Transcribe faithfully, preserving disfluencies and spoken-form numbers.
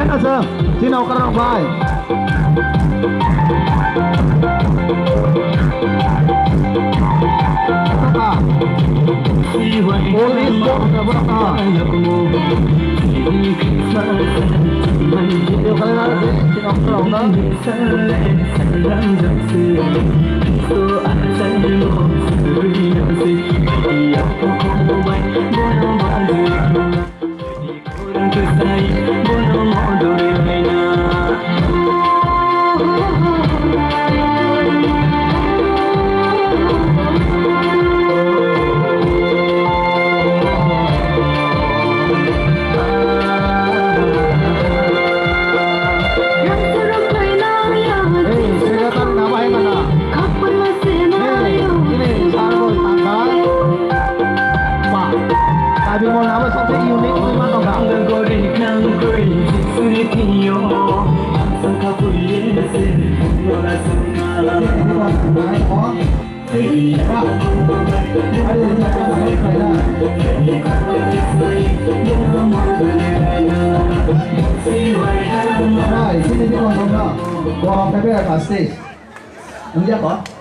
Asa, chini okra rok bai. All is good, na borok, ah. Video khalai na, chini okra rok na. Kabimon abo sabse unique wngwi ma tongkha. Hai, sini di kono na. Borok tebe ya pasti. Nungya ko?